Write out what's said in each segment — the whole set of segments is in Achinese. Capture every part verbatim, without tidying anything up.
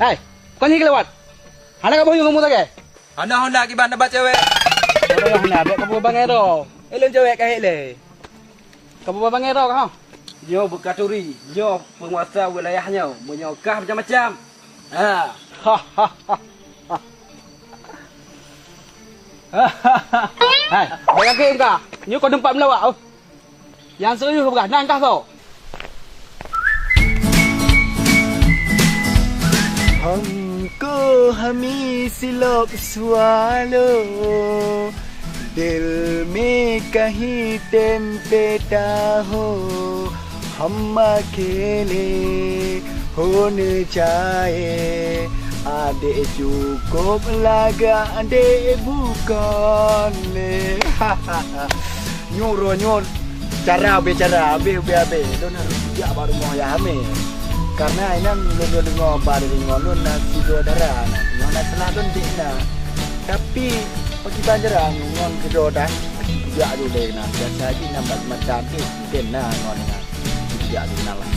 Hai, kon nyan lewat. Hana kamoe yue ngomong lagèe. Hana honda kiban na ba cewek. Hana, hana, bèk kamoe bangai droe. Eh, lôn cewek ka hék lé. Kamoe bangai droe ka, ha? Nyoe beukaturi, nyoe peunguasa wilayah nyoe. Meunyoe kah macam-macam. Ha. Hai, bèk kaget kah. Nyoe kon teumpat meulawak, oh. Nyang serius peugah, nan kah soe? Hongko hami silop swallow, dilmi kahi tempe taho, hamba kele hone cae, adek cukup lagak dek bukon le. Nyoe uroe nyoe cara ubé cara, ubé, ubé, ubé. Lôn harôh jak bak rumoh Yah Amé. Karna inan lôn, lôn deungoe ba deungoe lôn na sidroe dara na. Nyoe na salah lôn dek na. Tapi, pakriban cara ngon keudroe dah. Jak dulu na. Biasa jih nambah mata dek mungkin na ngon na. Jak dulu na lah.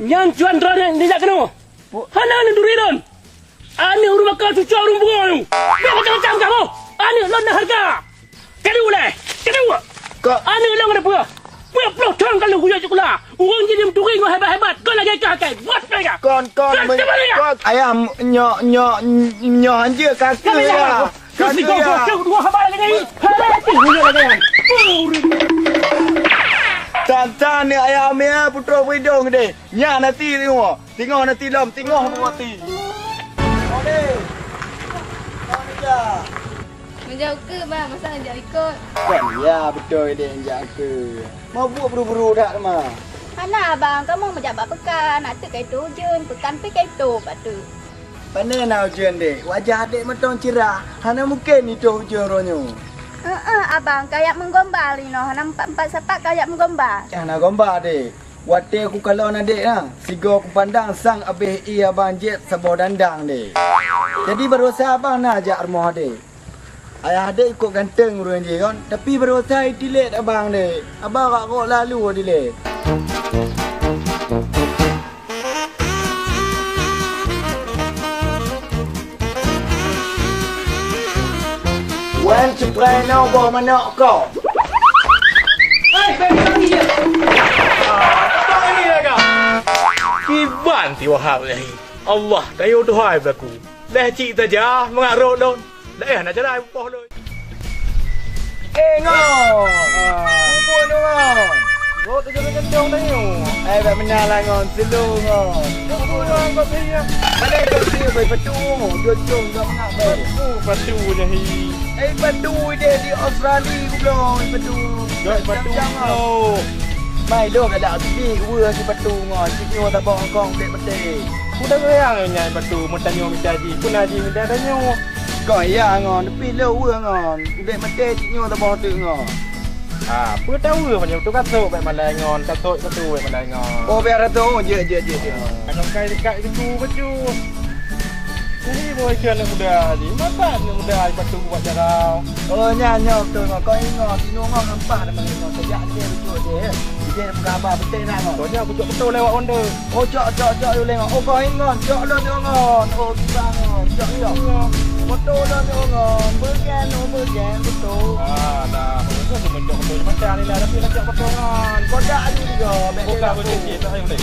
Nyan cuan droeneuh nijak keunoe. Hana neuturi lôn. Aneuk ureueng makajih cucok ureueng pungo nyoe. Bèk macam-macam kamoe. Aneuk lôn na hareuga. Kadu lé, kadu. Kok aneuk lôn ada peue? Peuet ploh thon ka lôn kuyok sikula. Ureueng jih meuturi ngon hebat-hebat. Kon lagèe kah akai. Buet lagèe kah. Kon, kon, kon, men-, teubalik kah? Kon, ayah, nyoe, nyoe, nyoe hanjeuet kaki ya. Kaki ya. Kaki dua haba lagèe ni. Hei, kuyok lagèe nyan. Tan-tan ni ayah Amé, putroe beudong deh. Nyan hati tengok. Singoh na tilom, singoh meuwati. Ode. Ode, ya. Meujak ukeue, Bang, masa neujak likot. Kan ya, beutôi deh, jak ukeue. Mau buet buru-buru dak, Ma? Hana, Abang, kamoe meujak bak peukan, ateueh ka itôh ujeuen, peukan pih ka itôh, pateuh. Pane na ujeuen, Dek? Wajah Adek mantong cerah, hana mungken itôh ujeuen uroe nyoe. Heeh, Abang, kajak meugombal inoe, hana meupat-meupat sapat kajak meugombal. Hana gombal, Dek. Watèe kukalon adek na, sigoe kupandang sang abéh ié abang jép saboh dandang deh. Jadi baroesa abang na jak rumoh adek. Ayah adek cukôp ganteng ureueng jih kon, tapi baroesa itilek abang deh. Abang rak rot lalu dilek. Wan, sipreh noe boh manok ko. Hei, bagi kami dia. Kiban ti Wahab lagi. Allah, kayu Tuhan aku. Leh cik saja mangat rot lôn. Leh na jalan poh lôn. Eh, Ngon! Ah. Bubur tu, Ngon! Rot tu jalan gendong tadi tu. Eh, bak meunan lah, Ngon. Slow, Ngon. Bubur tu, Ngon, kat sini, ya. Mana kat sini, boy? Patu. Jom, jom, jom, nak, boy. Oh, patu je, hi. Eh, patu je di Australia, goblok, patu. Jom, patu, Ngon. Mai, lo, galak bidik, ue, si patu, Ngon. Si nyoe tabok Hong Kong, dek mati. Udah goyang, nyai patu, meutanyoe mita jih. Pun haji mita tanyoe. Kon iya ngon, tapi lé ureueng ngon. Udép maté cit nyoe saboh teuk ngon. Ha, peue tahu banyak tu kasok bèk malai ngon, kasok satu bèk malai ngon. Oh, biar tu. Oh, jeuet, jeuet, jeuet, jeuet. Anak kai dekat itu baju. Jadi boy ke anak muda ni. Masa anak muda batu buat jarau. Oh, nyan nyoe beutôi ngon. Kau ingat, sinoe ngon hampah dah malam ngon. Sejak dia betul dia. Dia peugah haba beutôi nak ngon. Kau nyan aku cok betul lewat Honda. Oh, cok, cok, cok, yue lé ngon. Oh, kau ingat, cok lôn nyoe ngon. Oh, gila ngon. Cok, cok. Foto lôn nyoe ngon. Beugen, oh, beugen, beutôi. Ah, dah. Foto tu bentuk foto macam ni lah. Tapi nak cok foto ngon. Kau dah aju juga. Buka beutôi sikit, tak payah boleh.